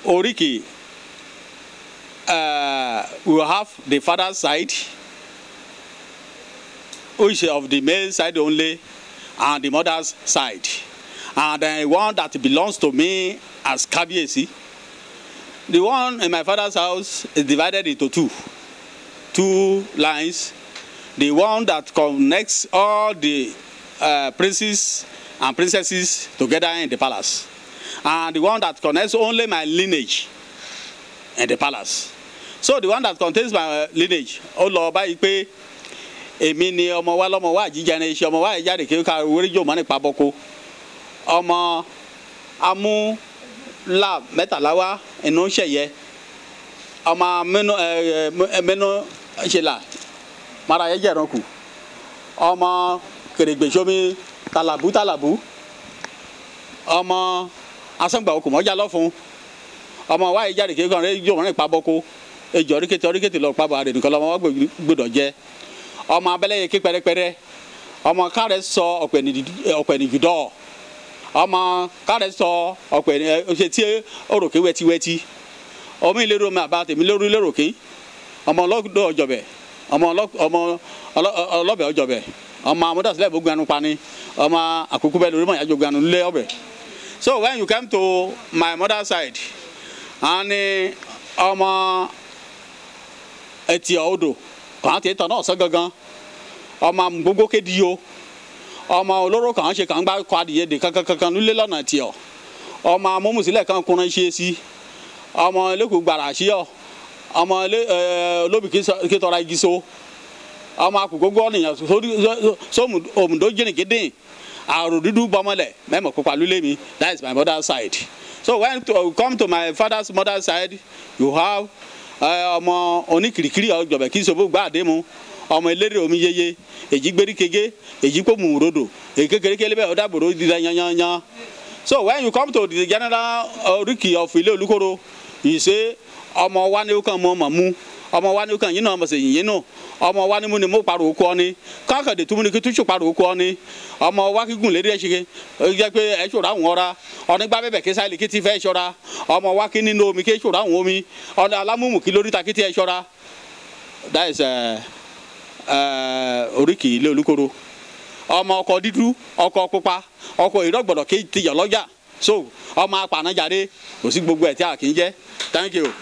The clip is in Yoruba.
Oríkì, we have the father's side, which of the male side only, and the mother's side, and the one that belongs to me as Kabiyesi. The one in my father's house is divided into two lines. The one that connects all the princes and princesses together in the palace, and the one that connects only my lineage in the palace. So the one that contains my lineage, ó lọ báyìí pé èmi ni ọmọ wa lọ́mọ wa àjíjẹ ní iṣẹ́ ọmọ wa ìjáde kí ká wéréjò mọ́ nípa bọ́kọ ọmọ amúlà mẹ́tàlá wa inú ṣẹ̀yẹ ọmọ mẹ́nu ṣẹlà mara yẹ jẹ̀rọ̀ kù ọmọ kèrègbè sómi tàlàbú tàlàbú ọmọ asọ́ngbà okùnmọ́jà lọ́fun ọmọ wa ìjáde kí ká wéréjò mọ́ nípa bọ́kọ ejò oríkètè oríkètè lọ pàbọ̀ àrènìkan lọ́mọ wa gbọ́dọ̀ jẹ ọmọ abẹ́lẹ́ yẹ ké pẹ́rẹ́pẹ́rẹ́ ọmọ kárẹ̀ sọ ọ̀pẹ̀nìjùdọ̀ ọmọ kárẹ̀ sọ ọ̀pẹ̀nì ṣe tí òròkè wẹ́tíwẹ́tí ọmọ ìlérò mi àbá tèmi lórí léròkè ọmọ ọlọ́dọ̀ ọjọ́bẹ̀ ọmọ ọlọ́bẹ̀ ọjọ́bẹ̀ ọmọ amúdàsílẹ̀ gbogbo ẹnu pani ọmọ àkókò bẹ́ẹ̀ lórí mọ̀ ìyájọ́ gbogbo ẹnu lé ọbẹ̀. So when you come to my mother's side, and ọmọ etí odò kàn ti tọ̀ náà sọ gangan ọmọ gbogbo kéde yo ọmọ olóró kàn ṣe kàn gbá kọ adìyẹ dè kankankankan nílé lọ́nà tí ọ ọmọ amómùsílẹ̀ kan kúnra ṣe sí ọmọ elékùn gbàrà sí ọ ọmọ olóbì kí tọra igi so ọmọ akùgbógbó ọ̀nìyàn sómù òmùdó jìnnìkídìn àrò dúdú bọmọlẹ̀ mẹ́mọ̀ kópa lulẹ̀ mi. That is my mother's side. So when you come to my father's mother's side, you have ọmọ oníkìrìkìrì ọjọbẹ kí sọ́bù gbàdé mu ọmọ eléré omi yeye èjì gbéríkege èjì kò mú rodò èyí kékeré kélé bẹ́ẹ̀ ọ̀dàbòrò dídá yanyanyan. So when you come to the general oríkì of Ilé Olúkòrò, you say ọmọ wa ni ó kàn mọ mọ̀ mú ọmọ wa ni ó kàn yín náà ọmọ sèyìn yín náà ọmọ wa ni mú ni mú parò okú ọ ni káàkiri túmú ni kí túṣù parò okú ọ ni ọmọ wa kígùn lérí ẹṣin jẹ́ pé ẹ ṣòro àwọn ọ̀ra ọ̀nígbà bẹ̀bẹ̀ kí sáìlì kí ti fẹ́ ṣọ́ra ọmọ wa kí nínú omi kí ṣòro àwọn omi ọ̀nà alámùmù kí lóríta kí ti ẹ ṣọ́ra. That is oríkì Ilé Olúkòrò. Ọmọ ọkọ dídú ọkọ pupa ọkọ ìrọ̀gbọ̀dọ̀ kí ti yọ̀ lọ́jà so ọmọ apànájáde kò sí gbogbo ẹ̀ tí a kì í jẹ́. Thank you.